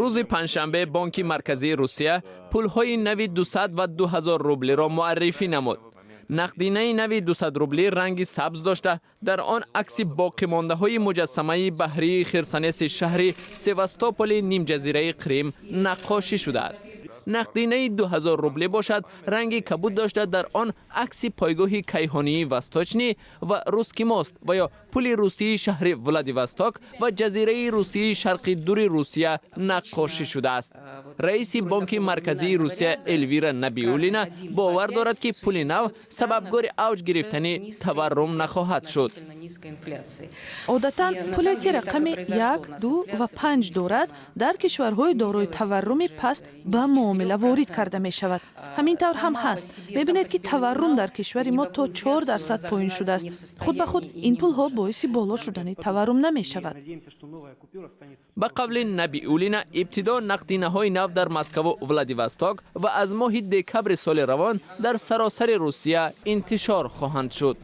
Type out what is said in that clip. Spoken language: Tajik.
Рӯзи панҷшанбе Бонки Марказии Русия пулҳои нави 200 ва 2000 рублиро муаррифӣ намуд. Нақдинаи нави 200 рублӣ ранги сабз дошта, дар он акси боқимондаҳои муҷассамаи баҳрии Херсонеси шаҳри Севастополи нимҷазираи Қрим наққошӣ шудааст. Нақдинаи 2000 рублӣ бошад, ранги кабуд дошта, дар он акси пойгоҳи кайҳонии Восточный ва Русский мост ва ё пули русии шаҳри Владивосток ва ҷазираи русии Шарқи Дури Русия наққошӣ шудааст. Раиси Бонки Марказии Русия Элвира Набиуллина бовар дорад, ки пули нав сабабгори авҷ гирифтани таваррум нахоҳад шуд. Одатан пуле, ки рақами як, ду ва панҷ дорад, дар кишварҳои дорои таварруми паст ба муомила ворид карда мешавад. Ҳамин тавр ҳам ҳаст. Мебинед, ки таваррум дар кишвари мо то 4% поин шудааст. Худ ба худ ин пулҳо боиси боло шудани таваррум намешавад. Ба қавли Набиуллина, ибтидо нақдинаҳои нав дар Москаву Владивосток ва аз моҳи декабри соли равон дар саросари Русия интишор хоҳанд шуд.